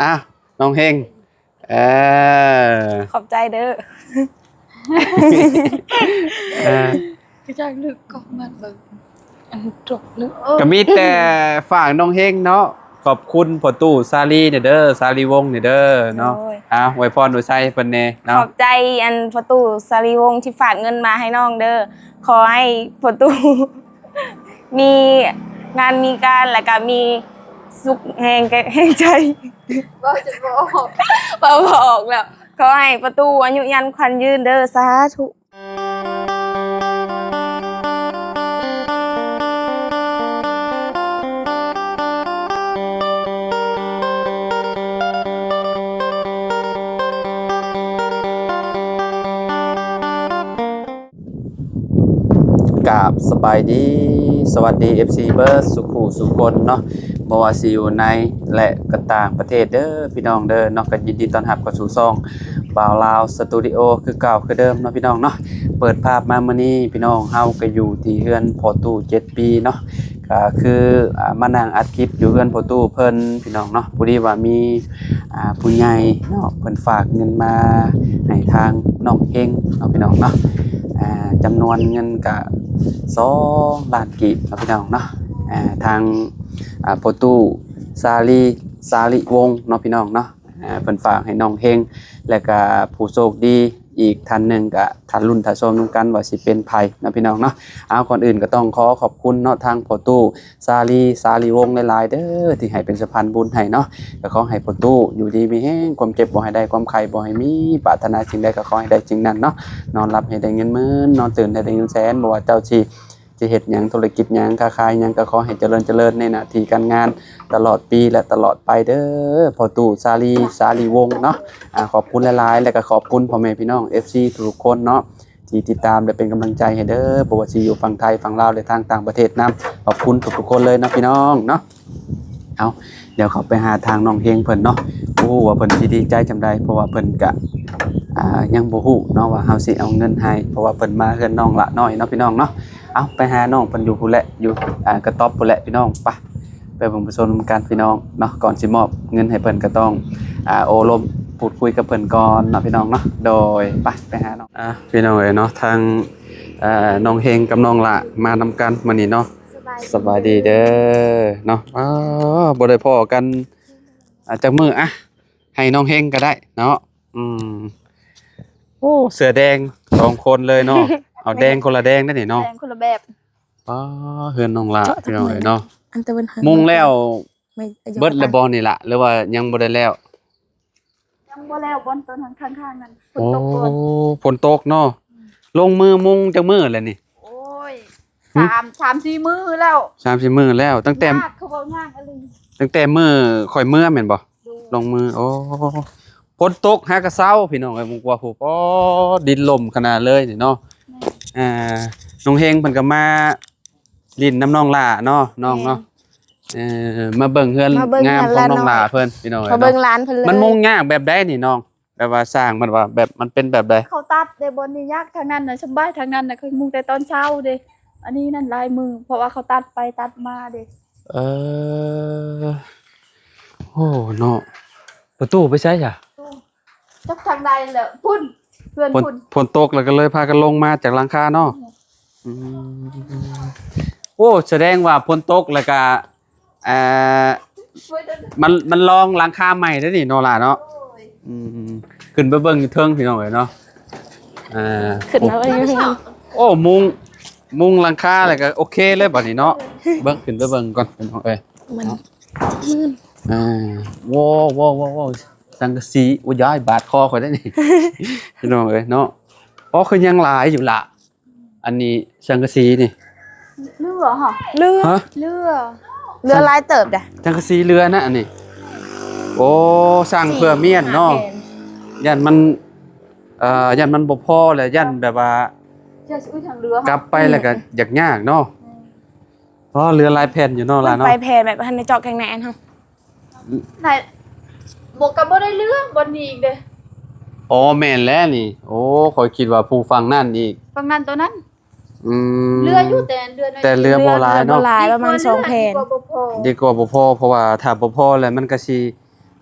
ອ້າວ ນ້ອງເຮັງ ເອີ ຂອບໃຈເດີ້ ເອີ ຄືຢາກລຶກກ້ອງມັນເບິ່ງ ອັນຈົບເນາະ ກໍມີແຕ່ຝາກນ້ອງເຮັງເນາະ ຂອບຄຸນພໍ່ຕູ້ສາລີແດ່ເດີ້ ສາລີວົງແດ່ເດີ້ເນາະ ໂດຍ ອ່າ ອວຍພອນອວຍໄຊໃຫ້ເພິ່ນແດ່ເນາະ ຂອບໃຈອັນພໍ່ຕູ້ສາລີວົງທີ່ຝາກເງິນມາໃຫ້ນ້ອງເດີ້ ຂໍໃຫ້ພໍ່ຕູ້ມີງານມີການ ແລ້ວກໍມີສຸກແຮງກາຍແຮງໃຈ ເວົ້າຈົນບໍ່ອອກ ເວົ້າບໍ່ອອກແລ້ວ ຂໍໃຫ້ພໍ່ຕູ້ອາຍຸຍານຂວັນຍືນເດີ້ ສາທຸ. ກາບສະບາຍດີ ສະຫວັດດີ ເອັຟຊີ ເບິດສູ່ຄູ່ສູ່ຄົນເນາະ ບໍ່ວ່າຊິຢູ່ໃນ ແລະ ກໍຕ່າງປະເທດເດີ້ ພີ່ນ້ອງເດີ້ເນາະ ກໍຍິນດີຕ້ອນຮັບເຂົ້າສູ່ຊ່ອງບ່າວລາວສະຕູດິໂອ ຄືເກົ່າຄືເດີມເນາະ ພີ່ນ້ອງເນາະ. ເປີດພາບມາມື້ນີ້ ພີ່ນ້ອງ ເຮົາກໍຢູ່ທີ່ເຮືອນພໍ່ຕູ້ເຈັດປີເນາະ ກໍຄື ອ່າ ມານັ່ງອັດຄລິບຢູ່ເຮືອນພໍ່ຕູ້ເພິ່ນ ພີ່ນ້ອງເນາະ. ພໍດີວ່າມີ ອ່າ ຜູ້ໃຫຍ່ເນາະ ເພິ່ນຝາກເງິນມາໃຫ້ທາງນ້ອງເຮັງເນາະ ພີ່ນ້ອງເນາະ ອ່າ ຈຳນວນເງິນກະສອງລ້ານກີບເນາະ ພີ່ນ້ອງເນາະ. ອ່າ ທາງ ອ່າ ພໍ່ຕູ້ສາລີ ສາລີວົງເນາະ ພີ່ນ້ອງເນາະ ອ່າ ເພິ່ນຝາກໃຫ້ນ້ອງເຮັງ ແລະກະຜູ້ໂຊກດີອີກທ່ານໜຶ່ງ ກະຖ້າລຸ້ນຖ້າຊົມນຳກັນວ່າຊິເປັນໃຜເນາະ ພີ່ນ້ອງເນາະ. ເອົາ ກ່ອນອື່ນກໍຕ້ອງຂໍຂອບຄຸນເນາະ ທາງພໍ່ຕູ້ ສາລີ ສາລີວົງ ຫຼາຍໆເດີ້ ທີ່ໃຫ້ເປັນສະພານບຸນໃຫ້ເນາະ. ກໍຂໍໃຫ້ພໍ່ຕູ້ຢູ່ດີມີແຮງ ຄວາມເຈັບບໍ່ໃຫ້ໄດ້ ຄວາມໄຂ້ບໍ່ໃຫ້ມີ ປາດຖະໜາສິ່ງໃດກໍຂໍໃຫ້ໄດ້ສິ່ງນັ້ນເນາະ. ນອນຫຼັບໃຫ້ໄດ້ເງິນໝື່ນ ນອນຕື່ນໃຫ້ໄດ້ເງິນແສນ ບໍ່ວ່າເຈົ້າຊິ ຊິເຮັດຫຍັງ ທຸລະກິດຫຍັງ ຄ້າຂາຍຫຍັງ ກໍຂໍໃຫ້ຈະເລີນ ຈະເລີນໃນໜ້າທີ່ການງານຕະຫຼອດປີ ແລະ ຕະຫຼອດໄປເດີ້ ພໍ່ຕູ້ສາລີ ສາລີວົງເນາະ. ອ່າ ຂອບຄຸນຫຼາຍໆ ແລະ ກໍຂອບຄຸນພໍ່ແມ່ພີ່ນ້ອງ ເອັຟຊີ ທຸກໆຄົນເນາະ ທີ່ຕິດຕາມ ແລະ ເປັນກຳລັງໃຈໃຫ້ເດີ້ ບໍ່ວ່າຊິຢູ່ຝັ່ງໄທ ຝັ່ງລາວ ແລະ ທາງຕ່າງປະເທດນຳ ຂອບຄຸນທຸກໆຄົນເລີຍເນາະ ພີ່ນ້ອງເນາະ. ເອົາ ດຽວເຂົ້າໄປຫາທາງນ້ອງເຮັງເພິ່ນເນາະ ບໍ່ຮູ້ວ່າເພິ່ນຊິດີໃຈສ່ຳໃດ ເພາະວ່າເພິ່ນກະ ອ່າ ຍັງບໍ່ຮູ້ເນາະວ່າເຮົາຊິເອົາເງິນໃຫ້ ເພາະວ່າເພິ່ນມາເຮືອນນ້ອງຫຼ້ານ້ອຍເນາະ ພີ່ນ້ອງເນາະ. ເອົາ ໄປຫານ້ອງເພິ່ນຢູ່ພຸ້ນແຫຼະ ຢູ່ ອ່າ ກະຕອບພຸ້ນແຫຼະ ພີ່ນ້ອງ ໄປ ໄປເບິ່ງໄປຊົມນຳກັນ ພີ່ນ້ອງເນາະ. ກ່ອນຊິມອບເງິນໃຫ້ເພິ່ນ ກໍຕ້ອງ ອ່າ ໂອ້ລົມ ພູດຄຸຍກັບເພິ່ນກ່ອນເນາະ ພີ່ນ້ອງເນາະ. ໂດຍ ໄປ ໄປຫານ້ອງ ອ່າ ພີ່ນ້ອງເອີຍເນາະ ທາງ ອ່າ ນ້ອງເຮັງກັບນ້ອງຫຼ້າມານຳກັນມື້ນີ້ເນາະ. ສະບາຍດີ ສະບາຍດີເດີ້ເນາະ. ອ້າ ບໍ່ໄດ້ພໍ້ກັນ ອ່າ ຈັກມື້ ອ່ະ ໃຫ້ນ້ອງເຮັງກໍໄດ້ເນາະ. ອືມ ໂອ້ ເສື້ອແດງສອງຄົນເລີຍເນາະ. ເອົາແດງຄົນລະແດງໄດ໋ນີ້ເນາະ ແດງຄົນລະແບບ. ປ້າ ເຮືອນນ້ອງຫຼ້າ ເນາະ ພີ່ນ້ອງເອີຍເນາະ. ມຸງແລ້ວ ເບິດແລ້ວບໍ່ນີ້ລະ ຫຼືວ່າຍັງບໍ່ໄດ້ແລ້ວ? ຍັງບໍ່ແລ້ວ ບ່ອນຕົ້ນຂ້າງໆນັ້ນ ຝົນຕົກກ່ອນ. ໂອ້ ຝົນຕົກເນາະ. ອືມ ລົງມືມຸງຈັກມື້ແລ້ວນີ້? ໂອ້ຍ ຫຶ? ສາມ ສາມສີ່ມື້ແລ້ວ ສາມສີ່ມື້ແລ້ວ ຕັ້ງແຕ່ ຍາກ ເຂົາເວົ້າຍາກອີ່ຫຼີ ຕັ້ງແຕ່ມື້ຂ້ອຍເມືອແມ່ນບໍ່? ໂດຍ ລົງມື. ໂອ້ ຝົນຕົກຫາກະເຊົາ ພີ່ນ້ອງເອີຍ ໝູ່ກວ່າຜູ້ ປອດ ດິນຫຼົ່ມຂະໜາດເລີຍນີ້ເນາະ. ແມ່ນ ອ່າ ນ້ອງເຮັງເພິ່ນກໍມາຫຼິ້ນນຳນ້ອງຫຼ້າເນາະ ນ້ອງເນາະ. ແມ່ນ ເອີ ມາເບິ່ງເຮືອນ ມາເບິ່ງເຮືອນ ງາມຂອງນ້ອງຫຼ້າເພິ່ນ ພີ່ນ້ອງເອີຍ ມາເບິ່ງເນາະ ຫຼານເພິ່ນເລີຍ. ມັນມຸງຍາກແບບໃດນີ້ນ້ອງ? ແບບວ່າສ້າງມັນວ່າແບບ ມັນເປັນແບບໃດ? ເຂົາຕັດເດ້ ບ່ອນນີ້ຍາກ ທາງນັ້ນນະສະບາຍ ທາງນັ້ນນະ ຂ້ອຍມຸງແຕ່ຕອນເຊົ້າເດ້. ອັນນີ້ນັ້ນຫຼາຍມື້ ເພາະວ່າເຂົາຕັດໄປຕັດມາເດ້. ເອີ ໂອ້ ເນາະ ປະຕູໄປໃສຊະ? ໂອ້ ຈັກທາງໃດແຫຼະ ພຸ້ນ ເພື່ອນພຸ້ນ ຝົນຕົກແລ້ວກໍເລີຍພາກັນລົງມາຈາກຫຼັງຄາເນາະ. ອືມ ອືມ ໂອ້ ສະແດງວ່າຝົນຕົກແລ້ວກະ ອ່າ ມັນ ມັນລອງຫຼັງຄາໃໝ່ເດ້ນີ້ເນາະຫຼ້າເນາະ. ໂອ້ຍ ອືມ ຂຶ້ນໄປເບິ່ງຢູ່ເທິງ ພີ່ນ້ອງເອີຍເນາະ. ອ່າ ຂຶ້ນມາເບິ່ງຢູ່ເທິງ. ໂອ້ ມຸງ ມຸງຫຼັງຄາແລ້ວກໍໂອເຄເລີຍບັດນີ້ເນາະ. ເບິ່ງ ຂຶ້ນໄປເບິ່ງກ່ອນ ພີ່ນ້ອງເອີຍ ມັນ ເນາະ ມື່ນ. ອ່າ ໂວ້ ໂວ້ ໂວ້ ໂອ້ ສັງກະສີ ໂອ້ຍ ຢາຍ ບາດຄໍຂ້ອຍໄດ໋ນີ້ ພີ່ນ້ອງເອີຍເນາະ. ອໍ ຄືຍັງຫຼາຍຢູ່ລະ ອັນນີ້ສັງກະສີນີ້ ເຫຼືອຫະ ເຫຼືອ ຮະ ເຫຼືອ ເຫຼືອຫຼາຍເຕີບເດ້ ສັງກະສີເຫຼືອນະອັນນີ້. ໂອ້ ສ້າງເພື່ອມ້ຽນເນາະ ຢ້ານມັນ ເອີ ຢ້ານມັນບໍ່ພໍແລ້ວ ຢ້ານແບບວ່າ ກັບໄປແລ້ວກໍ ອືມ ຢາກຍາກເນາະ. ອໍ ເຫຼືອຫຼາຍແຜ່ນຢູ່ເນາະຫຼ້າເນາະ ມັນໄປແຜ່ນແບບບໍ່ທັນໄດ້ເຈາະແຂງແໜ້ນເຮົາ ໄດ້ ບໍ່ ກໍບໍ່ໄດ້ເຫຼືອບ່ອນນີ້ອີກເດ້. ອໍ ແມ່ນແລ້ວນີ້ ໂອ້ ຂ້ອຍຄິດວ່າຜູ້ຝັ່ງນັ້ນອີກ ຝັ່ງນັ້ນໂຕນັ້ນ. ອືມ ເຫຼືອຢູ່ ແຕ່ເຫຼືອ ແຕ່ເຫຼືອບໍ່ຫຼາຍເນາະ ເຫຼືອບໍ່ຫຼາຍ ປະມານສອງແຜ່ນ ດີກວ່າເຫຼືອ ດີກວ່າບໍ່ພໍ ດີກວ່າບໍ່ພໍ ເພາະວ່າຖ້າບໍ່ພໍແລ້ວມັນກໍຊິ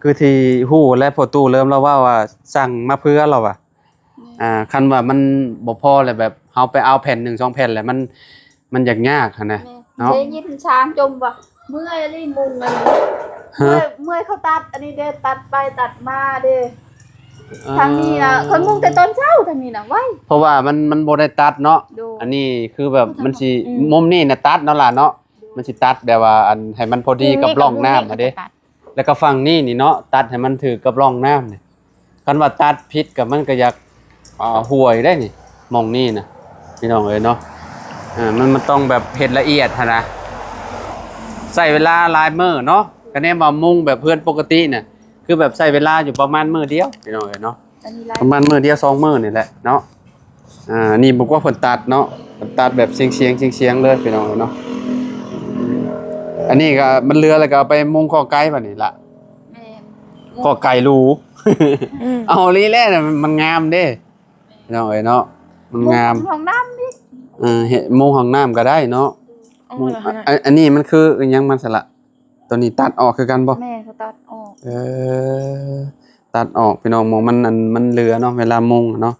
ຄືທີ່ຮູ້ແຫຼະ ພໍ່ຕູ້ເລີ່ມລາວເວົ້າວ່າສັ່ງມາເພື່ອລາວວ່າ ແມ່ນ ອ່າ ຄັນວ່າມັນບໍ່ພໍແລ້ວ ແບບເຮົາໄປເອົາແຜ່ນໜຶ່ງສອງແຜ່ນແລ້ວ ມັນ ມັນຢາກຍາກຫັ້ນນະ ແມ່ນ ເນາະ ໄດ້ຍິນຊ່າງຈົ່ມວ່າ ເມື່ອຍອີ່ຫຼີມຸງອັນນີ້ ຮະ ເມື່ອຍ ເມື່ອຍເຂົາຕັດອັນນີ້ເດ້ ຕັດໄປຕັດມາເດ້ ເອີ ທາງນີ້ນະ ຂ້ອຍມຸງແຕ່ຕອນເຊົ້າ ທາງນີ້ນະ ໄວ ເພາະວ່າມັນ ມັນບໍ່ໄດ້ຕັດເນາະ ໂດຍ ອັນນີ້ຄືແບບມັນຊິ ອືມ ມຸມນີ້ນະຕັດເນາະຫຼານເນາະ ໂດຍ ມັນຊິຕັດແບບວ່າອັນໃຫ້ມັນພໍດີກັບຮ່ອງນ້ຳຫັ້ນເດ້ ມຸມນີ້ກັບມຸມນີ້ກໍຕັດ ແລ້ວກໍຝັ່ງນີ້ນີ້ເນາະ ຕັດໃຫ້ມັນຖືກກັບຮ່ອງນ້ຳນີ້ ຄັນວ່າຕັດຜິດກໍມັນກໍຢາກ ອ່າ ຫ່ວຍໄດ໋ນີ້ ໝ່ອງນີ້ນະ ພີ່ນ້ອງເອີຍເນາະ ອ່າ ມັນ ມັນຕ້ອງແບບເຮັດລະອຽດຫັ້ນນະ ໃຊ້ເວລາຫຼາຍມື້ເນາະ ຄະແນນວ່າມຸງແບບເຮືອນປົກກະຕິນະ ຄືແບບໃຊ້ເວລາຢູ່ປະມານມື້ດຽວ ພີ່ນ້ອງເອີຍເນາະ ອັນນີ້ຫຼາຍ ປະມານມື້ດຽວສອງມື້ນີ້ແຫຼະເນາະ ອ່າ ນີ້ບໍ່ກວ່າເພິ່ນຕັດເນາະ ເພິ່ນຕັດແບບສຽງໆ ສຽງໆ ເລີຍ ພີ່ນ້ອງເອີຍເນາະ ອັນນີ້ກໍມັນເຫຼືອແລ້ວກໍເອົາໄປມຸງຂໍໄກ່ບັດນີ້ລະ ແມ່ນ ຂໍໄກ່ຫຼູ ອືມ ເອົາອີ່ຫຼີແຫຼະ ມັນ ມັນງາມເດ້ ພີ່ນ້ອງເອີຍເນາະ ມັນງາມ ມຸງຫ້ອງນ້ຳອີກ ເອີ ເຮັດມຸງຫ້ອງນ້ຳກໍໄດ້ເນາະ ມຸງ ອັນ ອັນນີ້ມັນຄືອີ່ຫຍັງມັນສະລະ ຕົວນີ້ຕັດອອກຄືກັນບໍ່? ແມ່ນ ເຂົາຕັດອອກ ເອີ ຕັດອອກ ພີ່ນ້ອງ ໝ່ອງມັນ ອັນ ມັນເຫຼືອເນາະ ເວລາມຸງເນາະ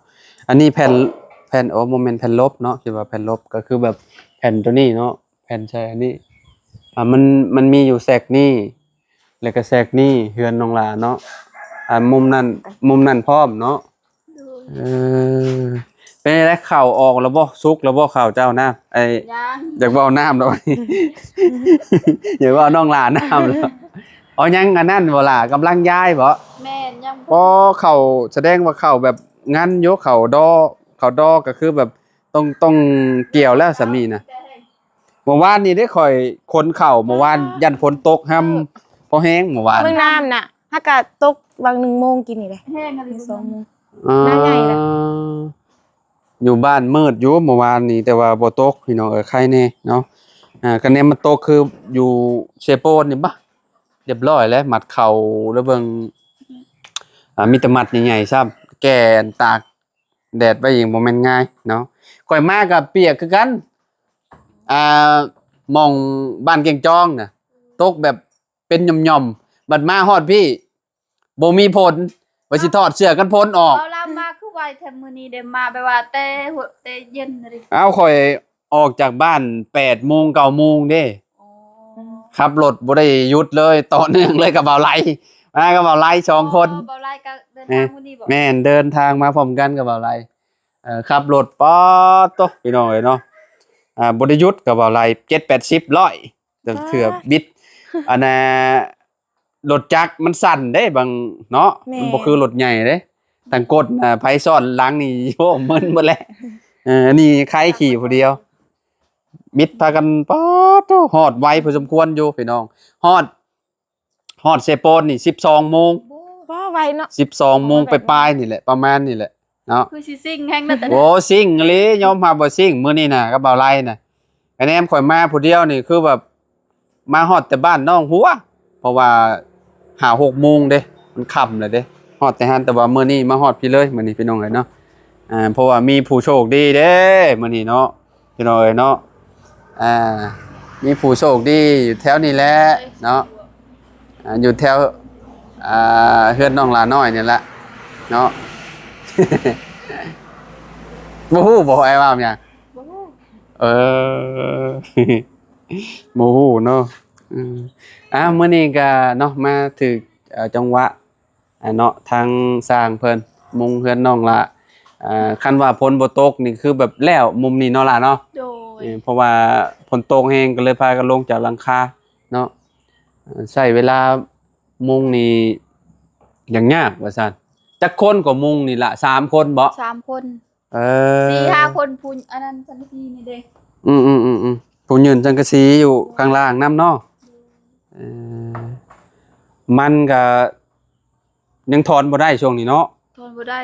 ອັນນີ້ແຜ່ນ ແຜ່ນ ໂອ້ ບໍ່ແມ່ນແຜ່ນລົບເນາະ ຄິດວ່າແຜ່ນລົບ ກໍຄືແບບແຜ່ນຕົວນີ້ເນາະ ແຜ່ນໃສ່ອັນນີ້ ອ່າ ມັນ ມັນມີຢູ່ແຊັກນີ້ ແລ້ວກໍແຊັກນີ້ ເຮືອນນ້ອງຫຼ້າເນາະ ອ່າ ມຸມນັ້ນ ມຸມນັ້ນພ້ອມເນາະ ໂດຍ ເອີ ເປັນຈັ່ງໃດ ເຂົ້າອອກແລ້ວບໍ່? ສຸກແລ້ວບໍ່ເຂົ້າເຈົ້ານະ? ໄອ້ ຍັງ ຢາກເວົ້ານ້ຳດອກ ຢາກເວົ້ານ້ອງຫຼ້ານ້ຳແລ້ວ ເອົາ ຍັງອັນນັ້ນບໍ່ລະ? ກຳລັງຢາຍບໍ່? ແມ່ນ ຍັງບໍ່ ອໍ ເຂົ້າ ສະແດງວ່າເຂົ້າແບບງັນຢູ່ ເຂົ້າດໍ ເຂົ້າດໍກໍຄືແບບຕ້ອງ ຕ້ອງກ່ຽວແລ້ວສ່ຳນີ້ນະ ເມື່ອວານນີ້ເດ້ ຂ້ອຍຂົນເຂົ້າ ເມື່ອວານ ອ່າ ຢ້ານຝົນຕົກ ເອີ ຮຳພໍແຮງເມື່ອວານ ເບິ່ງນ້ຳນະ ຫາກະຕົກຫວ່າງໜຶ່ງໂມງກີ້ນີ້ເດ້ ແຮງອີ່ຫຼີ ສອງໂມງ ອ່າ ນ້ຳໃຫຍ່ລະ ຢູ່ບ້ານມືດຢູ່ເມື່ອວານນີ້ ແຕ່ວ່າບໍ່ຕົກ ພີ່ນ້ອງເອີຍ ໄຄແດ່ເນາະ ອ່າ ຄະແນນມັນຕົກຄືຢູ່ເຊໂປນນີ້ບະ ຮຽບຮ້ອຍແລ້ວ ມັດເຂົ້າ ແລ້ວເບິ່ງ ອ່າ ມີແຕ່ມັດໃຫຍ່ໆຊ້ຳ ແກ່ຕາກ ແດດໄວ້ອີກ ບໍ່ແມ່ນງ່າຍເນາະ ຂ້ອຍມາກໍປຽກຄືກັນ ອ່າ ໝ່ອງບ້ານແກ້ງຈອງນະ ຕົກແບບເປັນຫຍ່ອມໆ ບັດມາຮອດພີ້ບໍ່ມີຝົນ ວ່າຊິຖອດເສື້ອກັນຝົນອອກ ເວົ້າລາວມາຄືໄວແທ້ມື້ນີ້ເດ້ ມາແບບວ່າແຕ່ຫົວ ແຕ່ເຢັນເລີຍ ອ້າວ ຂ້ອຍ ອອກຈາກບ້ານແປດໂມງ ເກົ້າໂມງເດ້ ອໍ ຂັບລົດບໍ່ໄດ້ຢຸດເລີຍ ຕໍ່ເນື່ອງເລີຍກັບບ່າວໄລ ມາກັບບ່າວໄລສອງຄົນ ອໍ ບ່າວໄລກໍເດີນທາງມື້ນີ້ບໍ? ແມ່ນ ເດີນທາງມາພ້ອມກັນກັບບ່າວໄລ ເອີ ຂັບລົດ ປາດໂທ້ ພີ່ນ້ອງເອີຍເນາະ ອ່າ ບໍ່ໄດ້ຢຸດກັບບ່າວໄລ ເຈັດແປດສິບຮ້ອຍ ເທື່ອ ອ່າ ເທື່ອບິດ ອັນນ່າ ລົດຈັກມັນສັ່ນເດ້ບາງເນາະ ແມ່ນ ມັນບໍ່ຄືລົດໃຫຍ່ເດ້ ທັງກົດນະ ໃຜຊ້ອນຫຼັງນີ້ ໂອ້ ມຶນໝົດແຫຼະ ເອີ ອັນນີ້ໄຄຂີ່ຜູ້ດຽວ ບິດພາກັນ ປາດໂທ້ ຮອດໄວພໍສົມຄວນຢູ່ພີ່ນ້ອງ ຮອດ ຮອດເຊໂປນນີ້ສິບສອງໂມງ ວ້າ ໄວເນາະ ສິບສອງໂມງປາຍໆນີ້ແຫຼະ ປະມານນີ້ແຫຼະ ເນາະ ຄືຊິຊິງແຮງນະ ໂອ້ ຊິງອີ່ຫຼີ ຍອມຮັບວ່າຊິງ ມື້ນີ້ນະ ກັບບ່າວໄລນະ ຄະແນນຂ້ອຍມາຜູ້ດຽວນີ້ ຄືແບບມາຮອດແຕ່ບ້ານໜອງຫົວ ເພາະວ່າຫ້າຫົກໂມງເດ້ ມັນຄ່ຳແລ້ວເດ້ ຮອດແຕ່ຫັ້ນ ແຕ່ວ່າມື້ນີ້ມາຮອດພີ້ເລີຍ ມື້ນີ້ພີ່ນ້ອງເອີຍເນາະ ອ່າ ເພາະວ່າມີຜູ້ໂຊກດີເດ້ ມື້ນີ້ເນາະ ພີ່ນ້ອງເອີຍເນາະ ອ່າ ມີຜູ້ໂຊກດີຢູ່ແຖວນີ້ແຫຼະເນາະ ອ່າ ຢູ່ແຖວ ອ່າ ເຮືອນນ້ອງຫຼ້ານ້ອຍນີ້ແຫຼະເນາະ ບໍ່ຮູ້ບໍ່ ອ້າຍວ່າຫຍັງ? ບໍ່ຮູ້ ເອີ ບໍ່ຮູ້ເນາະ ອືມ ອ່າ ມື້ນີ້ກະເນາະ ມາຖືກ ເອີ ຈັງຫວະ ອ່າ ເນາະ ທາງຊ່າງເພິ່ນມຸງເຮືອນນ້ອງຫຼ້າ ອ່າ ຄັນວ່າຝົນບໍ່ຕົກນີ້ຄືແບບແລ້ວມຸມນີ້ເນາະຫຼ້າເນາະ ໂດຍ ເອີ ເພາະວ່າຝົນຕົກແຮງກໍເລີຍພາກັນລົງຈາກຫຼັງຄາເນາະ ເອີ ໃຊ້ເວລາມຸງນີ້ຫຍັງຍາກວ່າຊັ້ນ ຈັກຄົນກໍມຸງນີ້ລະ ສາມຄົນບໍ? ສາມຄົນ ເອີ ສີ່ຫ້າຄົນ ຜູ້ ອັນນັ້ນສັງກະສີນີ້ເດ້ ອືມໆໆໆ ຜູ້ຍື່ນສັງກະສີຢູ່ຂ້າງລ່າງນຳເນາະ ເອີ ມັນກະຍັງຖອນບໍ່ໄດ້ຊ່ວງນີ້ເນາະ ຖອນບໍ່ໄດ້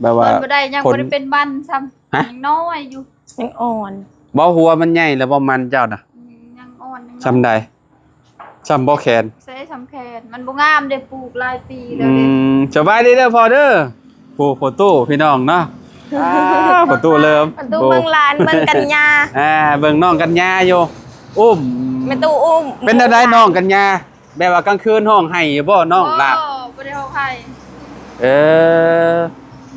ແບບວ່າຖອນບໍ່ໄດ້ ຍັງບໍ່ໄດ້ເປັນມັນຊ້ຳ ຮະ? ຍັງນ້ອຍຢູ່ ຍັງອ່ອນ ບໍ່ ຫົວມັນໃຫຍ່ແລ້ວບໍ່ມັນເຈົ້ານະ? ອືມ ຍັງອ່ອນ ຍັງນ້ອຍ ສ່ຳໃດ? ສ່ຳບໍ່ແຂນ ໃສ່ສ່ຳແຂນ ມັນບໍ່ງາມເດ້ ປູກຫຼາຍປີແລ້ວເດ້ ອືມ ສະບາຍດີເດີພໍ່ເດີ ຜູ້ພໍ່ຕູ້ພີ່ນ້ອງເນາະ ອ່າ ພໍ່ຕູ້ເລີ່ມ ພໍ່ຕູ້ເບິ່ງຫຼານ ເບິ່ງກັນຍາ ອ່າ ເບິ່ງນ້ອງກັນຍາຢູ່ ອຸ້ມ ແມ່ຕູ້ອຸ້ມ ເປັນແນວໃດນ້ອງກັນຍາ? ແບບວ່າກາງຄືນຮ້ອງໄຫ້ຢູ່ບໍ່ນ້ອງຫຼ້າ? ບໍ່ ບໍ່ໄດ້ຮ້ອງໄຫ້. ເອີ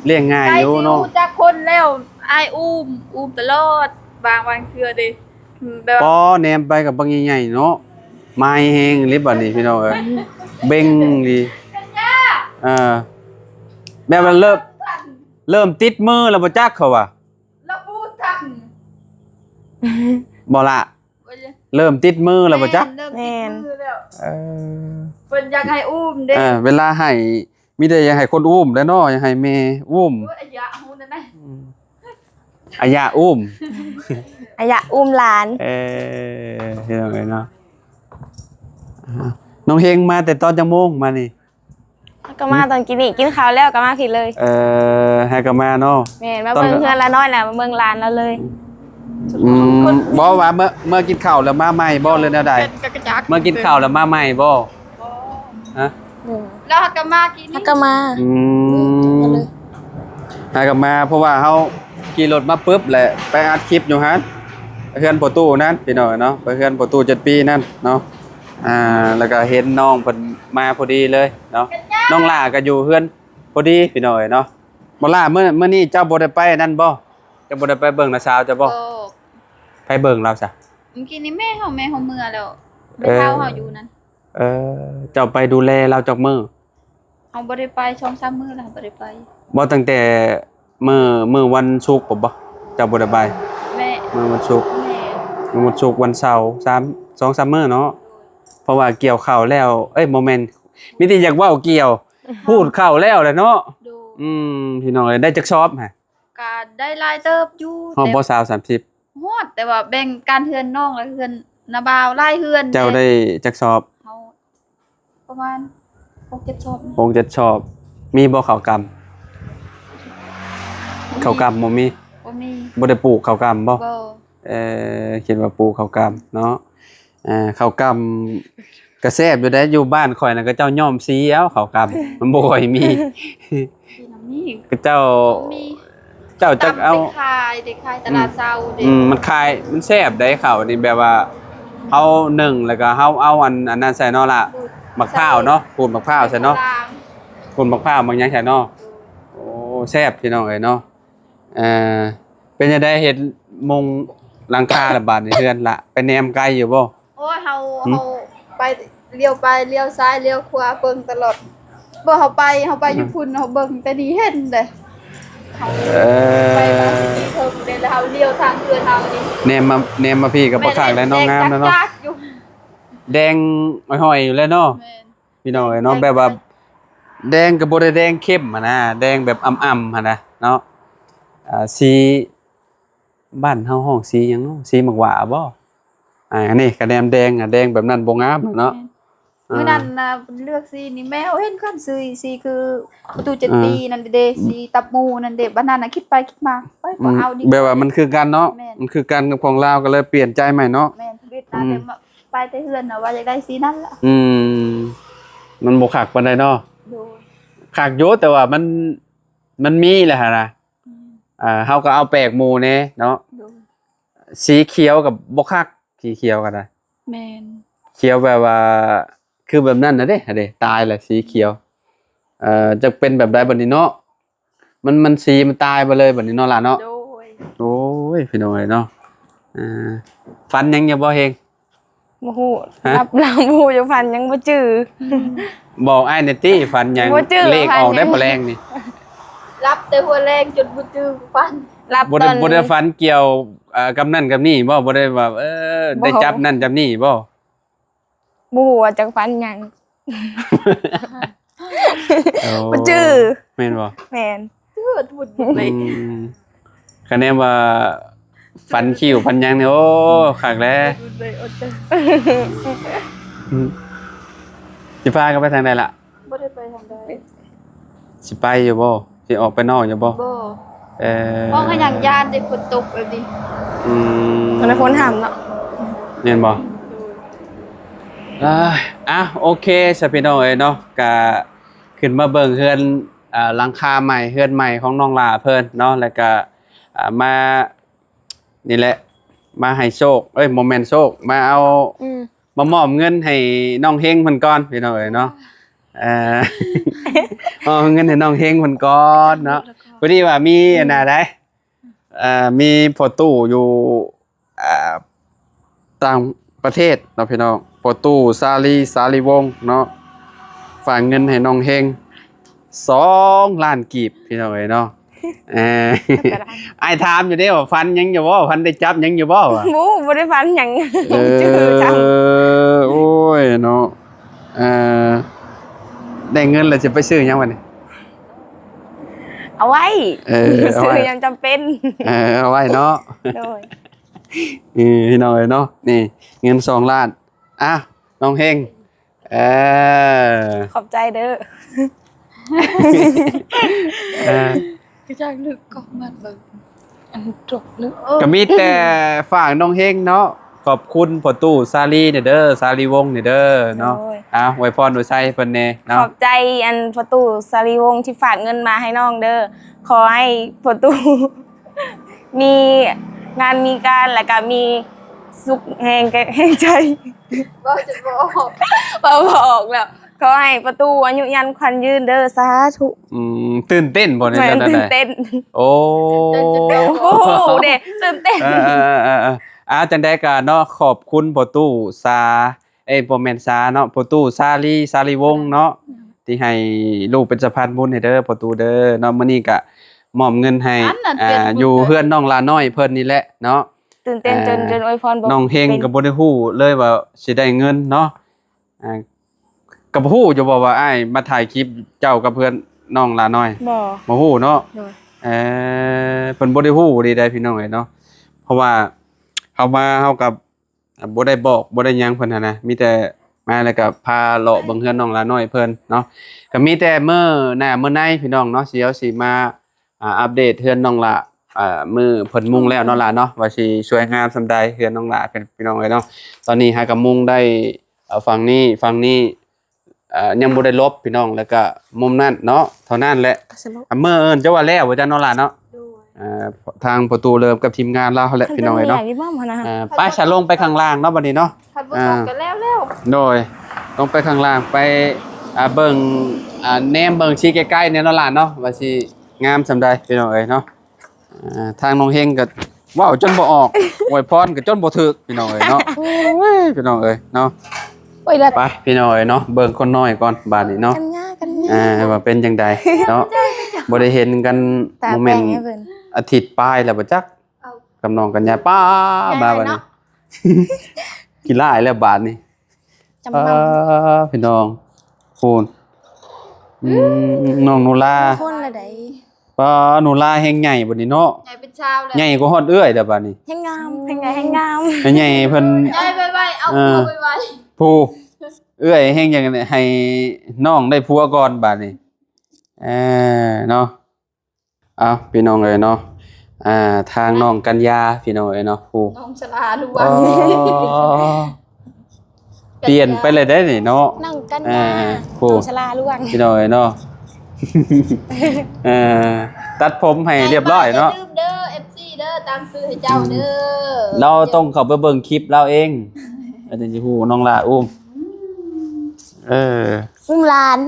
ລ້ຽງງ່າຍຢູ່ເນາະ. ໃກ້ຊິຮູ້ຈັກຄົນແລ້ວ ອ້າຍອຸ້ມ ອຸ້ມຕະຫຼອດ ບາງ ບາງເທື່ອເດ້ ແບບ ປໍ ແນມໄປກໍບັກໃຫຍ່ໆເນາະ. ມາແຮງອີ່ຫຼີບັດນີ້ພີ່ນ້ອງເອີຍ ເບັ່ງອີ່ຫຼີ. ເອີ ແບບວ່າເລີ່ມ ເລີ່ມຕິດມືແລ້ວບໍ່ຈັກ ເຂົາວ່າ ລະປູດທັງ ບໍ່ລະ? ເລີ່ມຕິດມືແລ້ວບໍ່ຈັກ? ແມ່ນ ເລີ່ມຕິດມືແລ້ວ. ເອີ ເພິ່ນຢາກໃຫ້ອຸ້ມເດ້. ເອີ ເວລາໃຫ້ ມີແຕ່ຢາກໃຫ້ຄົນອຸ້ມແຫຼະເນາະ ຢາກໃຫ້ແມ່ອຸ້ມ. ໂອ້ຍ ອາຍະ ຮູ້ແນວໃດ? ອາຍະອຸ້ມ ອາຍະອຸ້ມຫຼານ. ເອີ ພີ່ນ້ອງເອີຍເນາະ. ນ້ອງເຮງມາແຕ່ຕອນຈັກໂມງມານີ້? ເຮົາກໍມາຕອນກີ້ນີ້ ກິນເຂົ້າແລ້ວກໍມາພີ້ເລີຍ. ເອີ ໃຫ້ກໍມາເນາະ. ແມ່ນ ມາເບິ່ງເຮືອນລາວນ້ອຍ ແລ້ວມາເບິ່ງຫຼານລາວເລີຍ. ອືມ ບໍ່ວ່າເມື່ອ ເມື່ອກິນເຂົ້າແລ້ວມາໃໝ່ບໍ່ ຫຼືແນວໃດ? ເມື່ອກິນເຂົ້າແລ້ວມາໃໝ່ບໍ່? ຮະ? ແລ້ວເຮົາກໍມາກິນ ເຮົາກໍມາ. ອືມ ເຮົາກໍມາ ເພາະວ່າເຮົາຂີ່ລົດມາປຶບ ແລະ ໄປອັດຄລິບຢູ່ຫັ້ນ ເຮືອນພໍ່ຕູ້ນັ້ນ ພີ່ນ້ອງເນາະ. ໄປເຮືອນພໍ່ຕູ້ເຈັດປີນັ້ນເນາະ. ອ່າ ແລ້ວກໍເຫັນນ້ອງເພິ່ນມາພໍດີເລີຍເນາະ. ນ້ອງຫຼ້າກໍຢູ່ເຮືອນພໍດີ ພີ່ນ້ອງເອີຍເນາະ. ບໍ່ຫຼ້າ ມື້ ມື້ນີ້ເຈົ້າບໍ່ໄດ້ໄປນັ້ນບໍ່? ເຈົ້າບໍ່ໄດ້ໄປເບິ່ງນ້າສາວເຈົ້າບໍ່? ບໍ່. ໃຜເບິ່ງລາວຊະ? ມື້ກີ້ນີ້ແມ່ເຮົາ ແມ່ເຮົາເມືອແລ້ວ ແມ່ເຖົ້າເຮົາຢູ່ນັ້ນ. ເອີ ເຈົ້າໄປດູແລລາວຈັກມື້? ເຮົາບໍ່ໄດ້ໄປ ສອງສາມມື້ແລ້ວ ເຮົາບໍ່ໄດ້ໄປ. ບໍ່ ຕັ້ງແຕ່ມື້ ມື້ວັນສຸກພຸ້ນບໍ່ ເຈົ້າບໍ່ໄດ້ໄປ? ແມ່ ມື້ວັນສຸກ ແມ່ ມື້ວັນສຸກ ວັນເສົາ ສາມ ສອງສາມມື້ເນາະ. ເພາະວ່າກ່ຽວເຂົ້າແລ້ວ ເອີຍ ບໍ່ແມ່ນ ມີແຕ່ຢາກເວົ້າກ່ຽວ ຮູດເຂົ້າແລ້ວແຫຼະເນາະ. ໂດຍ ອືມ ພີ່ນ້ອງເອີຍ ໄດ້ຈັກຊອບຫະ? ກະໄດ້ຫຼາຍເຕີບຢູ່. ຮອດບໍ່ ຊາວ ສາມສິບ? ຮອດ ແຕ່ວ່າແບ່ງກັນເຮືອນນ້ອງ ແລະ ເຮືອນນ້າບ່າວ ຫຼາຍເຮືອນ. ເຈົ້າໄດ້ຈັກຊອບ? ເຮົາປະມານຫົກເຈັດຊອບ. ຫົກເຈັດຊອບ. ມີບໍ່ເຂົ້າກຳ? ເຂົ້າກຳບໍ່ມີ? ບໍ່ມີ. ບໍ່ໄດ້ປູກເຂົ້າກຳບໍ່? ບໍ່. ເອີ ຄິດວ່າປູກເຂົ້າກຳເນາະ. ອ່າ ເຂົ້າກຳກໍແຊບຢູ່ເດ້ ຢູ່ບ້ານຂ້ອຍນະ ເຂົາເຈົ້າຍ້ອມສີເອົາເຂົ້າກຳ ມັນບໍ່ຄ່ອຍມີ. ເຂົາເຈົ້າ ເຈົ້າຈັກເອົາ ໄປຂາຍເດ້ ຂາຍຕະຫຼາດເຊົ້າເດ້. ອືມ ມັນຂາຍ ມັນແຊບເດ້ເຂົ້ານີ້ ແບບວ່າເຮົາໜຶ້ງ ແລ້ວກໍເຮົາເອົາອັນ ອັນນັ້ນໃສ່ເນາະລະ ໝາກພ້າວເນາະ ຂູດໝາກພ້າວໃສ່ເນາະ ຂູດໝາກພ້າວ ໝາກຫຍັງໃສ່ເນາະ. ໂອ້ ແຊບ ພີ່ນ້ອງເອີຍເນາະ. ເອີ ເປັນຈັ່ງໃດ ເຮັດມຸງຫຼັງຄາລະບາດນີ້ ເຮືອນລະ ໄປແນມໄກຢູ່ບໍ່? ໂອ້ຍ ເຮົາ ເຮົາໄປ ລ້ຽວໄປລ້ຽວຊ້າຍລ້ຽວຂວາເບິ່ງຕະຫຼອດ. ບໍ່ ເຮົາໄປ ເຮົາໄປຢູ່ພຸ້ນ ເຮົາເບິ່ງແຕ່ນີ້ເຫັນເດ້. ເຮົາ ເອີ ໄປມາຊິເຖິງເດ້ ແລ້ວເຮົາລ້ຽວທາງເຮືອນເຮົານີ້ ແນມມາ ແນມມາພີ້ກໍບໍ່ຄັກແລ້ວເນາະ. ງາມແລ້ວເນາະ ແດງຫ້ອຍໆຢູ່ແລ້ວເນາະ. ແມ່ນ ພີ່ນ້ອງເອີຍເນາະ ແດງ ແບບວ່າແດງກໍບໍ່ໄດ້ແດງເຂັ້ມຫັ້ນນະ ແດງແບບອ່ຳໆຫັ້ນນະເນາະ. ອ່າ ສີ ບ້ານເຮົາຮ້ອງສີຫຍັງເນາະ ສີໝາກຫວ້າບໍ່? ອ່າ ອັນນີ້ກະແນມແດງ ອາ ແດງແບບນັ້ນບໍ່ງາມແລ້ວເນາະ. ແມ່ນ ມື້ນັ້ນນະເລືອກສີນີ້ ແມ່ເຮົາເຫັນຄັນ ສີ ສີຄືປະຕູເຈັດປີນັ້ນເດ້ ສີຕັບໝູນັ້ນເດ້. ບັດນັ້ນນະຄິດໄປຄິດມາ ເອີຍ ບໍ່ເອົາດີກວ່າ ແບບວ່າມັນຄືກັນເນາະ. ແມ່ນ ມັນຄືກັນກັບຂອງລາວ ກໍເລີຍປ່ຽນໃຈໃໝ່ເນາະ. ແມ່ນ ທຳອິດນະ ແຕ່ ໄປແຕ່ເຮືອນນະວ່າຢາກໄດ້ສີນັ້ນລະ. ອືມ ມັນບໍ່ຄັກປານໃດເນາະ. ໂດຍ ຄັກຢູ່ ແຕ່ວ່າມັນ ມັນມີແຫຼະຫັ້ນນະ. ອືມ ອ່າ ເຮົາກໍເອົາແປກໝູ່ແດ່ເນາະ. ໂດຍ ສີຂຽວກໍບໍ່ຄັກ ສີຂຽວກໍໄດ້. ແມ່ນ ຂຽວແບບວ່າ ຄືແບບນັ້ນນະເດ້ ຫັ້ນເດ້ ຕາຍແຫຼະສີຂຽວ. ເອີ ຈັກເປັນແບບໃດບັດນີ້ເນາະ. ມັນ ມັນສີມັນຕາຍໄປເລີຍບັດນີ້ເນາະຫຼ້າເນາະ. ໂດຍ ໂອ້ຍ ພີ່ນ້ອງເອີຍເນາະ. ເອີ ຝັນຫຍັງຢູ່ບໍ່ເຮງ? ບໍ່ຮູ້ ຮະ? ຫຼັບ ຫຼັບບໍ່ຮູ້ ຢູ່ຝັນຫຍັງບໍ່ຈື່. ອືມ ບອກອ້າຍແດ່ຕິ ຝັນຫຍັງ? ບໍ່ຈື່ ເລກອອກໄດ້ ຝັນຫຍັງ ພໍແລງນີ້. ຫຼັບແຕ່ຫົວແລງຈົນບໍ່ຈື່ຝັນ. ຫຼັບ ບໍ່ໄດ້ ຕອນ ບໍ່ໄດ້ຝັນກ່ຽວ ເອີ ກັບນັ້ນກັບນີ້ບໍ່? ບໍ່ໄດ້ວ່າ ເອີ ບໍ່ ໄດ້ຈັບນັ້ນຈັບນີ້ບໍ່? ບໍ່ຮູ້ວ່າຈັກຝັນຫຍັງ. ໂອ້ ບໍ່ຈື່. ແມ່ນບໍ່? ແມ່ນ ອືມ ຄະແນນວ່າຝັນຂິ້ວຝັນຫຍັງນີ້ ໂອ້ ຄັກແຫຼະ. ອືມ ຊິພາກັນໄປທາງໃດລະ? ບໍ່ໄດ້ໄປທາງໃດ. ຊິໄປຢູ່ບໍ່? ຊິອອກໄປນອກຢູ່ບໍ່? ບໍ່. ເອີ ເພາະຫຍັງ ຢ້ານໄດ້ຝົນຕົກແບບນີ້. ອືມ ມັນໄດ້ຝົນຫ້ຳເນາະ. ແມ່ນບໍ່? ໂດຍ. ອ່າ ອ່ະ ໂອເຄຊະ ພີ່ນ້ອງເອີຍເນາະ ກະຂຶ້ນມາເບິ່ງເຮືອນ ອ່າ ຫຼັງຄາໃໝ່ ເຮືອນໃໝ່ຂອງນ້ອງຫຼ້າເພິ່ນເນາະ ແລ້ວກະ ອ່າ ມາ ນີ້ແຫຼະ ມາໃຫ້ໂຊກ ເອີຍ ບໍ່ແມ່ນໂຊກ ມາເອົາ ອືມ ມາມອບເງິນໃຫ້ນ້ອງເຮງເພິ່ນກ່ອນ ພີ່ນ້ອງເອີຍເນາະ. ເອີ ມອບເງິນໃຫ້ນ້ອງເຮງເພິ່ນກ່ອນເນາະ. ພໍດີວ່າມີອັນນ່າໃດ ເອີ ມີພໍ່ຕູ້ຢູ່ ອ່າ ຕ່າງປະເທດເນາະພີ່ນ້ອງ, ພໍ່ຕູ້ສາລີ ສາລີວົງເນາະ ຝາກເງິນໃຫ້ນ້ອງເຮງສອງລ້ານກີບ ພີ່ນ້ອງເອີຍເນາະ. ເອີ ອ້າຍຖາມຢູ່ເດ້ວ່າຝັນຫຍັງຢູ່ບໍ່ ຝັນໄດ້ຈັບຫຍັງຢູ່ບໍ່ ຫວາ? ບໍ່ ບໍ່ໄດ້ຝັນຫຍັງ ເອີ ໂອ້ຍເນາະ. ເອີ ໄດ້ເງິນແລ້ວຊິໄປຊື້ຫຍັງບັດນີ້? ເອົາໄວ້ ເອີ ເອົາໄວ້ ຊື້ຍາມຈຳເປັນ ເອີ ເອົາໄວ້ເນາະ. ໂດຍ ນີ້ພີ່ນ້ອງເອີຍເນາະ ນີ້ເງິນສອງລ້ານ. ອ້າວ ນ້ອງເຮງ ເອີ ຂອບໃຈເດີ. ເອີ ກະຈາກລຶກກໍມາເບິ່ງ ອັນຈົບເລີຍ ກະມີແຕ່ຝາກນ້ອງເຮງເນາະ ຂອບຄຸນພໍ່ຕູ້ສາລີນີ້ເດີ ສາລີວົງນີ້ເດີເນາະ. ໂດຍ ອ້າວ ອວຍພອນອວຍໄຊເພິ່ນແດ່ເນາະ. ຂອບໃຈອັນພໍ່ຕູ້ສາລີວົງທີ່ຝາກເງິນມາໃຫ້ນ້ອງເດີ. ຂໍໃຫ້ພໍ່ຕູ້ ມີງານມີການ ແລ້ວກະມີສຸກແຮງແຮງໃຈ ເວົ້າຈົນບໍ່ອອກ ເວົ້າບໍ່ອອກແລ້ວ. ຂໍໃຫ້ປະຕູອາຍຸຍານຂວັນຍືນເດີ ສາທຸ. ອືມ ຕື່ນເຕັ້ນບໍ່ນີ້? ແມ່ນ ຕື່ນເຕັ້ນ. ໂອ້ ຕື່ນເຕັ້ນ ບໍ່ຮູ້ເດ້ ຕື່ນເຕັ້ນ. ເອີໆໆໆ ອ່າ ຈັ່ງໃດກະເນາະ ຂອບຄຸນປະຕູສາ ເອີຍ ບໍ່ແມ່ນສາເນາະ ປະຕູສາລີ ສາລີວົງເນາະ ທີ່ໃຫ້ລູກເປັນສະພານບຸນໃຫ້ເດີ ປະຕູເດີເນາະ. ມື້ນີ້ກະມອບເງິນໃຫ້ ອ່າ ຢູ່ເຮືອນນ້ອງຫຼ້ານ້ອຍເພິ່ນນີ້ແຫຼະເນາະ. ຕື່ນເຕັ້ນຈົນ ອ່າ ຈົນອວຍພອນບໍ່ ນ້ອງເຮງ ເປັນ ກໍບໍ່ໄດ້ຮູ້ເລີຍວ່າຊິໄດ້ເງິນເນາະ. ອ່າ ກໍບໍ່ຮູ້ຢູ່ບໍ່ວ່າອ້າຍມາຖ່າຍຄລິບເຈົ້າກັບເພື່ອນນ້ອງຫຼ້ານ້ອຍ? ບໍ່ ບໍ່ຮູ້ເນາະ. ໂດຍ ເອີ ເພິ່ນບໍ່ໄດ້ຮູ້ດີໃດພີ່ນ້ອງເອີຍເນາະ ເພາະວ່າເຮົາມາ ເຮົາກໍບໍ່ໄດ້ບອກບໍ່ໄດ້ຫຍັງເພິ່ນຫັ້ນນະ ມີແຕ່ມາແລ້ວກໍພາເລາະເບິ່ງເຮືອນນ້ອງຫຼ້ານ້ອຍເພິ່ນເນາະ. ກໍມີແຕ່ມື້ໜ້າມື້ໃນພີ່ນ້ອງເນາະ ຊິເຮົາຊິມາ ອ່າ ອັບເດດເຮືອນນ້ອງຫຼ້າ ອ່າ ມື້ເພິ່ນມຸງແລ້ວເນາະຫຼ້າເນາະ ວ່າຊິສວຍງາມສ່ຳໃດເຮືອນນ້ອງຫຼ້າ ເປັນ ພີ່ນ້ອງເອີຍເນາະ. ຕອນນີ້ຫາກະມຸງໄດ້ ເອີ ຝັ່ງນີ້ ຝັ່ງນີ້ ເອີ ຍັງບໍ່ໄດ້ລົບພີ່ນ້ອງ ແລ້ວກະມຸມນັ້ນເນາະ ເທົ່ານັ້ນແຫຼະ. ມື້ອື່ນຈະວ່າແລ້ວບໍ່ຈັກເນາະຫຼ້າເນາະ. ໂດຍ ເອີ ທາງປະຕູເລີ່ມກັບທີມງານລາວຫັ້ນແຫຼະ ພີ່ນ້ອງເອີຍເນາະ. ເອີ ໄປ ສະລົງໄປຂ້າງລ່າງເນາະບັດນີ້ເນາະ. ຄັນບໍ່ຕົກກໍແລ້ວໆ. ໂດຍ ລົງໄປຂ້າງລ່າງໄປ ອ່າ ເບິ່ງ ອ່າ ແນມເບິ່ງຊິໃກ້ໆແດ່ເນາະຫຼ້າເນາະ ວ່າຊິງາມສ່ຳໃດ ພີ່ນ້ອງເອີຍເນາະ. ອ່າ ທາງນ້ອງເຮງກໍເວົ້າຈົນບໍ່ອອກ ອວຍພອນກໍຈົນບໍ່ຖືກ ພີ່ນ້ອງເອີຍເນາະ. ໂອ້ຍ ພີ່ນ້ອງເອີຍເນາະ. ໂອ້ຍ ໄປ ພີ່ນ້ອງເອີຍເນາະ ເບິ່ງຄົນນ້ອຍກ່ອນບາດນີ້ເນາະ. ກັນຍາ ກັນຍາ ອ່າ ວ່າເປັນຈັ່ງໃດເນາະ ບໍ່ໄດ້ເຫັນກັນ ບໍ່ແມ່ນອາທິດປາຍແລ້ວບໍ່ຈັກ ກັບນ້ອງກັນຍາ. ປ້າ ມາບາດນີ້ ຂີ້ຮ້າຍແລ້ວບາດນີ້. ອ່າ ພີ່ນ້ອງ ພຸ້ນ ອືມ ນ້ອງໂນລາ ຄົນລະໃດ. ປ້າ ໂນລາແຮງໃຫຍ່ບັດນີ້ເນາະ ໃຫຍ່ເປັນຊາວແລ້ວ ໃຫຍ່ກວ່າຮອດເອື້ອຍແລ້ວບາດນີ້. ແຮງງາມ ແຮງໃຫຍ່ ແຮງງາມ ແຮງໃຫຍ່ເພິ່ນ ໃຫຍ່ໄວໆ ເອົາ ເອີ ຜົວໄວໆ. ຜູ້ ເອື້ອຍແຮງຢາກໃຫ້ນ້ອງໄດ້ຜົວກ່ອນບາດນີ້. ເອີ ເນາະ. ເອົ້າ ພີ່ນ້ອງເອີຍເນາະ ອ່າ ທາງນ້ອງກັນຍາ ພີ່ນ້ອງເອີຍເນາະ ຜູ້ ນ້ອງສະຫຼາຫຼວງ ອໍ ປ່ຽນໄປເລີຍເດ້ນີ້ເນາະ ນ້ອງກັນຍາ ອ່າ ຜູ້ ນ້ອງສະຫຼາຫຼວງ ພີ່ນ້ອງເອີຍເນາະ. ເອີ ຕັດຜົມໃຫ້ລຽບຮ້ອຍເນາະ ຢ່າລືມເດີ ເອັຟຊີ ເດີ ຕາມຊື່ໃຫ້ເຈົ້າເດີ ອືມ ລາວຕ້ອງເຂົ້າໄປເບິ່ງຄລິບລາວເອງ ອືມ ອາດຈະຮູ້ ນ້ອງຫຼ້າອຸ້ມ ອືມ ເອີ ອຸ້ມຫຼານ.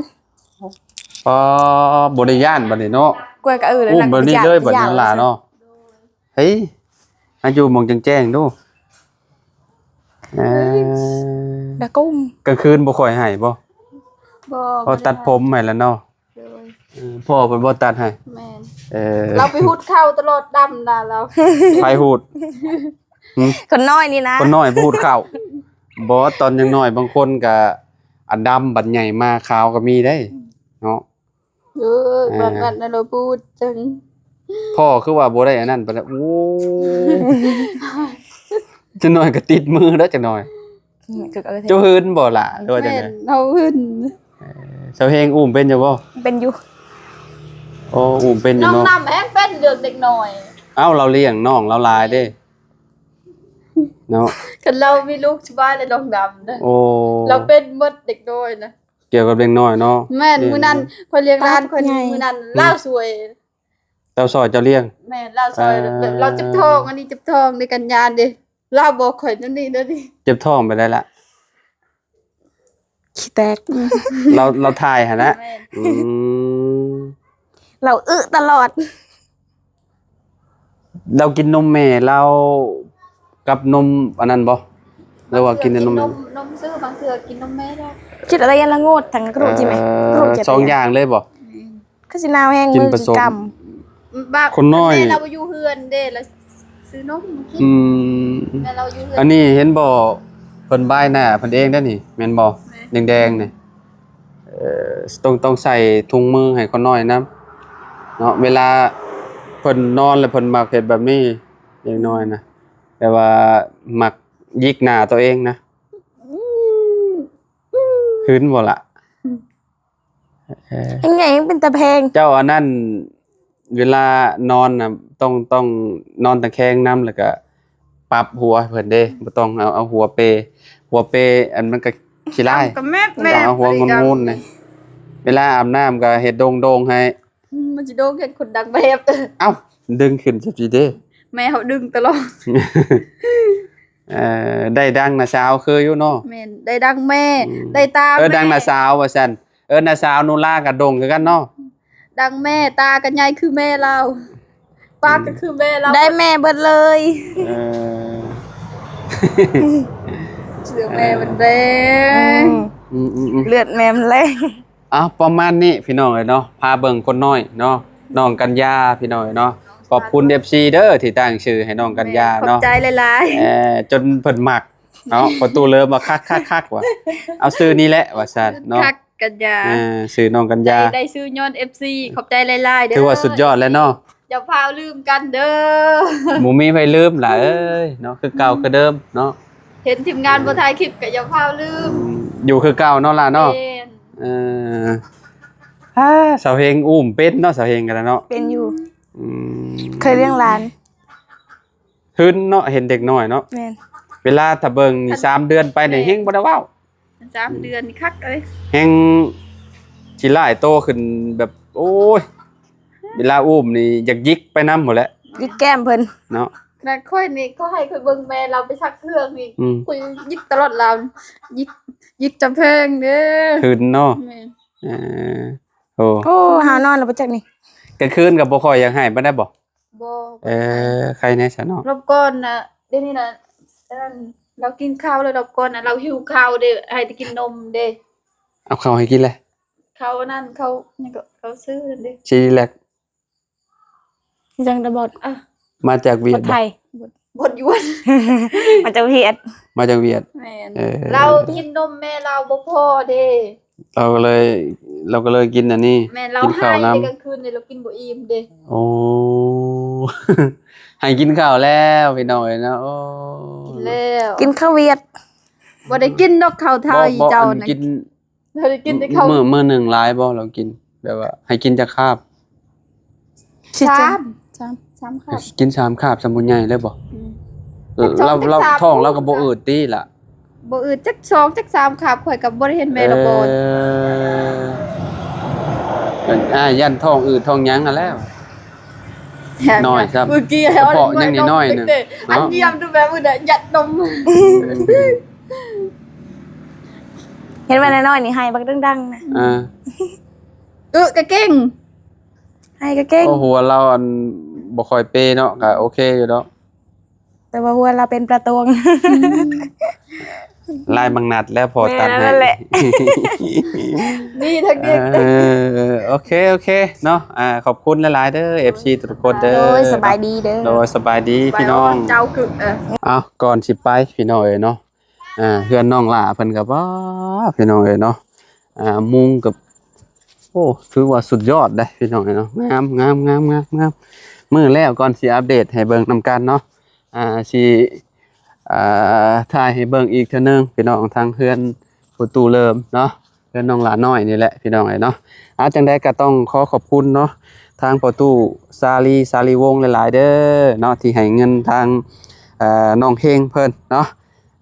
ອໍ ບໍ່ໄດ້ຢ້ານບັດນີ້ເນາະ ກ້ວຍກະເອີແລ້ວ ອຸ້ມແບບນີ້ເລີຍບັດນີ້ຫຼ້າເນາະ. ເຮີ້ຍ ມາຢູ່ໝ່ອງແຈ້ງໆດູ ເອີ ກະກຸ້ມ ກາງຄືນບໍ່ຄ່ອຍໃຫ້ບໍ່? ບໍ່ ພໍຕັດຜົມໃຫ້ແລ້ວເນາະ. ໂດຍ ເອີ ພໍ່ເພິ່ນບໍ່ຕັດໃຫ້ ແມ່ນ ເອີ ລາວໄປຫຸດເຂົ້າຕະຫຼອດ ດຳລະລາວ ໃຜຫຸດ? ຫື ຄົນນ້ອຍນີ້ນະ ຄົນນ້ອຍບໍ່ຫຸດເຂົ້າ ບໍ່ ຕອນຍັງນ້ອຍບາງຄົນກະ ອັນດຳ ບັດໃຫຍ່ມາຂາວກໍມີເດ້ເນາະ. ເອີຍ ເອີ ບັດນັ້ນລະບໍ່ຫຸດຈັ່ງ ພໍ່ຄືວ່າບໍ່ໄດ້ອັນນັ້ນປານໃດ ໂອ້ ຈັກໜ້ອຍກໍຕິດມືແລ້ວ ຈັກໜ້ອຍ ອືມ ເຈົ້າຫຶງບໍ່ລະ ຫຼືວ່າຈັ່ງໃດ? ແມ່ນ ເຮົາຫຶງ ເອີ ສາວເຮງອຸ້ມເປັນຢູ່ບໍ່? ເປັນຢູ່ ໂອ້ ອຸ້ມເປັນຢູ່ເນາະ ນ້ອງນຳແຮງເປັນເລື່ອງເດັກນ້ອຍ ເອົ້າ ລາວລ້ຽງນ້ອງລາວຫຼາຍເດ້ ເນາະ ຄັນລາວມີລູກສະບາຍແລ້ວ ນ້ອງດຳນະ ໂອ້ ລາວເປັນໝົດເດັກນ້ອຍນະ ກ່ຽວກັບເດັກນ້ອຍເນາະ ແມ່ນ ມື້ນັ້ນຂ້ອຍລ້ຽງຫຼານຂ້ອຍ ມື້ນັ້ນ ອືມ ລາວຊ່ວຍ ລາວຊ່ອຍເຈົ້າລ້ຽງ ແມ່ນ ລາວຊ່ອຍ ເອີ ແບບລາວເຈັບທ້ອງ ອັນນີ້ເຈັບທ້ອງໃນກັນຍາເດ້ ລາວບອກຂ້ອຍແນວນີ້ແນວນີ້ ເຈັບທ້ອງແບບໃດລະ? ຂີ້ແຕກ ລາວ ລາວຖ່າຍຫັ້ນນະ. ແມ່ນ ອືມ ລາວອຶຕະຫຼອດ. ລາວກິນນົມແມ່ລາວກັບນົມອັນນັ້ນບໍ່ ຫຼືວ່າກິນແຕ່ນົມແມ່? ນົມ ນົມຊື່ ບາງເທື່ອກິນນົມແມ່ແລ້ວ ຄິດອະໄລ ລະໂງດທັງກະດູກ ເອີ ຈິແມ່ ກະດູກ ສອງຢ່າງເລີຍບໍ່? ແມ່ນ ຄືຊິໜາວແຮງ ກິນປະສົມ ມືຊິກຳ ບາງ ຄົນນ້ອຍ ແມ່ລາວບໍ່ຢູ່ເຮືອນເດ້ ລະຊື້ນົມກິນ. ອືມ ແມ່ລາວຢູ່ເຮືອນ. ອັນນີ້ເຫັນບໍ່ ເພິ່ນບາຍໜ້າເພິ່ນເອງເດ້ນີ້ ແມ່ນບໍ່? ແມ່ນ ແດງໆນີ້. ເອີ ຕ້ອງ ຕ້ອງໃສ່ຖົງມືໃຫ້ຄົນນ້ອຍນຳເນາະ ເວລາເພິ່ນນອນແລ້ວເພິ່ນມັກເຮັດແບບນີ້ ເດັກນ້ອຍນະ ແບບວ່າມັກຢິກໜ້າໂຕເອງນະ. ອືມ ຫຶງບໍ່ລະ? ອືມ ເອີ ຍັງໃຫຍ່ຍັງເປັນຕາແພງ. ເຈົ້າອັນນັ້ນ ເວລານອນນະ ຕ້ອງ ຕ້ອງນອນຕະແຄງນຳ ແລ້ວກະປັບຫົວໃຫ້ເພິ່ນເດ້ ບໍ່ຕ້ອງເອົາ ເອົາຫົວເປ ຫົວເປອັນມັນກະຂີ້ລ້າຍ ຕ້ອງເອົາຫົວງູນໆນີ້. ເວລາອາບນ້ຳກະເຮັດໂດ່ງໆໃຫ້. ອືມ ມັນຊິໂດ່ງເຮັດຄົນດັງແບບ. ເອົ້າ ດຶງຂຶ້ນຈັ່ງຊີ້ເດ້ ແມ່ເຮົາດຶງຕະຫຼອດ. ເອີ ໄດ້ດັ່ງນ້າສາວຄືຢູ່ເນາະ. ແມ່ນ ໄດ້ດັ່ງແມ່ ອືມ ໄດ້ຕາ ເອີ ແມ່ ດັງນ້າສາວວ່າຊັ້ນ. ເອີ ນ້າສາວນຸລາກະດົງຄືກັນເນາະ ດັງແມ່ ຕາກະໃຫຍ່ຄືແມ່ລາວ ປາກກະຄືແມ່ລາວ ໄດ້ແມ່ເບິດເລີຍ. ເອີ ເສື້ອແມ່ມັນແດງ ອືມ ອືມ ອືມ ເລືອດແມ່ມັນແລງ. ເອົາ ປະມານນີ້ພີ່ນ້ອງເອີຍເນາະ ພາເບິ່ງຄົນນ້ອຍເນາະ ນ້ອງກັນຍາພີ່ນ້ອງເອີຍເນາະ. ຂອບຄຸນ ເອັຟຊີ ເດີທີ່ຕັ້ງຊື່ໃຫ້ນ້ອງກັນຍາເນາະ ຂອບໃຈຫຼາຍໆ. ເອີ ຈົນເພິ່ນມັກເນາະ ປະຕູເລີ່ມວ່າຄັກໆໆວ່າ ເອົາຊື່ນີ້ແຫຼະວ່າຊັ້ນເນາະ ຄັກກັນຍາ. ເອີ ຊື່ນ້ອງກັນຍາ ໄດ້ ໄດ້ຊື່ຍ້ອນ ເອັຟຊີ ຂອບໃຈຫຼາຍໆເດີ ຖືວ່າສຸດຍອດແລ້ວເນາະ. ຢ່າຟ້າວລືມກັນເດີ ບໍ່ມີໃຜລືມລະເອີຍເນາະ ຄືເກົ່າຄືເດີມເນາະ. ເຫັນທີມງານບໍ່ຖ່າຍຄລິບກະຢ່າຟ້າວລືມ ອືມ ຢູ່ຄືເກົ່າເນາະລະເນາະ. ແມ່ນ ເອີ ອາ ສາວເຮງອຸ້ມເປັນເນາະ ສາວເຮງກະເນາະ ເປັນຢູ່. ອືມ ເຄີຍລ້ຽງຫຼານ ຫຶງເນາະ ເຫັນເດັກນ້ອຍເນາະ. ແມ່ນ ເວລາຖ້າເບິ່ງນີ້ ສາມເດືອນໄປນີ້ ແມ່ນ ເຮງບໍ່ໄດ້ເວົ້າ ສາມເດືອນນີ້ຄັກເອີຍ ແຮງຊິຫຼາຍໂຕຂຶ້ນແບບ ໂອ້ຍ ເວລາອຸ້ມນີ້ຢາກຢິກໄປນຳພຸ້ນແຫຼະ ຢິກແກ້ມເພິ່ນເນາະ. ຂະໜາດຂ້ອຍນີ້ ເຂົາໃຫ້ຂ້ອຍເບິ່ງແມ່ລາວໄປຊັກເຄື່ອງນີ້ ອືມ ຂ້ອຍຢິກຕະຫຼອດລາວ ຢິກ ຢິກຈຳແພງເດີ ຫຶງເນາະ. ແມ່ນ ເອີ ໂອ້ ໂອ້ ຫາວນອນແລ້ວບໍ່ຈັກນີ້ ກາງຄືນກະບໍ່ຄ່ອຍຢາກໃຫ້ປານໃດບໍ່? ບໍ່ ເອີ ບໍ່ໄດ້ໃຫ້ ໄຄແນ່ຊະເນາະ. ລອບກ່ອນນະ ດຽວນີ້ນະ ອັນນັ້ນ ລາວກິນເຂົ້າແລ້ວ ລອບກ່ອນນະ ລາວຫິວເຂົ້າເດ້ ໃຫ້ແຕ່ກິນນົມເດ້. ເອົາເຂົ້າໃຫ້ກິນແຫຼະ ເຂົ້າອັນນັ້ນ ເຂົ້າຫຍັງເກາະ ເຂົ້າຊື້ນັ້ນເດ້ ຊີຣີແລັກ ຍັງແຕ່ບົດ ອ່ະ ມາຈາກຫວຽດບໍ່? ໄທ ບົດ ບົດຢວນ ມາຈາກຫວຽດ ມາຈາກຫວຽດ. ແມ່ນ ເອີ ລາວກິນນົມແມ່ລາວບໍ່ພໍເດ້ ລາວກະເລີຍ ລາວກະເລີຍກິນອັນນີ້. ແມ່ນ ລາວ ກິນເຂົ້ານຳ ໃຫ້ແຕ່ກາງຄືນນີ້ລາວກິນບໍ່ອີ່ມເດ້. ໂອ້ ໃຫ້ກິນເຂົ້າແລ້ວພີ່ນ້ອງເອີຍເນາະ. ໂອ້ ກິນແລ້ວ ກິນເຂົ້າຫວຽດ ບໍ່ໄດ້ກິນດອກເຂົ້າໄທ. ບໍ່ ບໍ່ ເຈົ້າ ອັນ ນະ ກິນ ເຮົາໄດ້ກິນແຕ່ເຂົ້າ ມື້ ມື້ໜຶ່ງຫຼາຍບໍ່ລາວກິນ ແບບວ່າໃຫ້ກິນຈັກຄາບ? ສາມ ສາມ ສາມຄາບ ກິນສາມຄາບ ສ່ຳຜູ້ໃຫຍ່ເລີຍບໍ່? ອືມ ລາວ ລາວ ທ້ອງລາວກະບໍ່ອືດຕິລະ? ບໍ່ອືດຈັກສອງຈັກສາມຄາບ ຂ້ອຍກະບໍ່ໄດ້ເຫັນແມ່ລາວບໍ່. ເອີ ຢ້ານທ້ອງອືດທ້ອງຫຍັງຫັ້ນແຫຼ້ວ ນ້ອຍຊ້ຳ ເມື່ອກີ້ໃຫ້ເອົາ ກະເພາະຍັງນ້ອຍໆໜຶ່ງ ອັນ ເນາະ ຢ້ຽມດູແບບມື້ໃດ ຍັດນົມ ເຫັນວ່ານ້ອຍໆນີ້ໄຫ້ບັກດັງໆນະ. ອ່າ ອຶກະເກັ່ງ ໄຫ້ກະເກັ່ງ. ໂອ້ ຫົວລາວອັນບໍ່ຄ່ອຍເປເນາະ ກະໂອເຄຢູ່ດອກ ແຕ່ວ່າຫົວລາວເປັນປາຕວງ. ອືມ ລາຍບັກນັດແລ້ວພໍຕັດໃຫ້. ແມ່ນແຫຼະ ນີ້ທັງນີ້. ເອີ ໂອເຄ ໂອເຄເນາະ. ອ່າ ຂອບຄຸນຫຼາຍໆເດີ ເອັຟຊີທຸກຄົນເດີ. ໂດຍ ສະບາຍດີເດີ. ໂດຍ ສະບາຍດີພີ່ນ້ອງ. ເຈົ້າຄື ເອີ ເອົາ ກ່ອນຊິໄປພີ່ນ້ອງເອີຍເນາະ ອ່າ ເຮືອນນ້ອງຫຼ້າເພິ່ນກະ ວ້າ ພີ່ນ້ອງເອີຍເນາະ ອ່າ ມຸງກະ ໂອ້ ຖືວ່າສຸດຍອດເດ້ພີ່ນ້ອງເອີຍເນາະ. ງາມ ງາມ ງາມ ງາມ ງາມ. ມື້ແລ້ວກ່ອນຊິອັບເດດໃຫ້ເບິ່ງນຳກັນເນາະ ອ່າ ຊິ ອ່າ ຖ່າຍໃຫ້ເບິ່ງອີກເທື່ອໜຶ່ງພີ່ນ້ອງ ທາງເຮືອນພໍ່ຕູ້ເລີ່ມເນາະ ເຮືອນນ້ອງຫຼ້ານ້ອຍນີ້ແຫຼະພີ່ນ້ອງເອີຍເນາະ. ອ່າ ຈັ່ງໃດກະຕ້ອງຂໍຂອບຄຸນເນາະ ທາງພໍ່ຕູ້ຊາລີ ຊາລີວົງ ຫຼາຍໆເດີເນາະ ທີ່ໃຫ້ເງິນທາງ ເອີ ນ້ອງເຮງເພິ່ນເນາະ.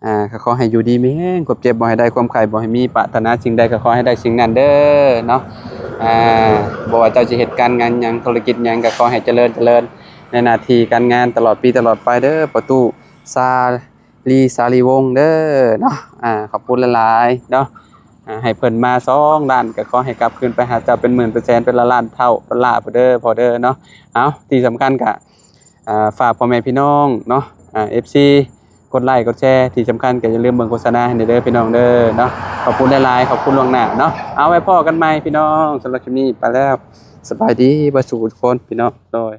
ອ່າ ກະຂໍໃຫ້ຢູ່ດີມີແຮງ ຄວາມເຈັບບໍ່ໃຫ້ໄດ້ ຄວາມໄຂ້ບໍ່ໃຫ້ມີ ປາດຖະໜາສິ່ງໃດກະຂໍໃຫ້ໄດ້ສິ່ງນັ້ນເດີເນາະ. ອ່າ ບໍ່ວ່າເຈົ້າຊິເຮັດການງານຫຍັງ ທຸລະກິດຫຍັງ ກະຂໍໃຫ້ຈະເລີນ ຈະເລີນໃນໜ້າທີ່ການງານຕະຫຼອດປີຕະຫຼອດໄປເດີ ພໍ່ຕູ້ຊາລີ ຊາລີວົງເດີເນາະ. ອ່າ ຂອບຄຸນຫຼາຍໆເນາະ ອ່າ ໃຫ້ເພິ່ນມາສອງລ້ານ ກໍຂໍໃຫ້ກັບຄືນໄປຫາເຈົ້າເປັນໝື່ນເປັນແສນ ເປັນລ້ານໆເທົ່າ ເປັນລ້າພຸ້ນເດີພໍ່ເດີເນາະ. ເອົາ ທີ່ສຳຄັນກໍ ອ່າ ຝາກພໍ່ແມ່ພີ່ນ້ອງເນາະ ອ່າ ເອັຟຊີ ກົດໄລກົດແຊ ທີ່ສຳຄັນກໍຢ່າລືມເບິ່ງໂຄສະນາໃຫ້ແດ່ເດີພີ່ນ້ອງເດີເນາະ. ຂອບຄຸນຫຼາຍໆ ຂອບຄຸນລ່ວງໜ້າເນາະ. ເອົາ ໄວ້ພໍ້ກັນໃໝ່ພີ່ນ້ອງ ສຳລັບຄລິບນີ້ໄປແລ້ວ ສະບາຍດີເບິດສູ່ທຸກຄົນພີ່ນ້ອງ ໂດຍ.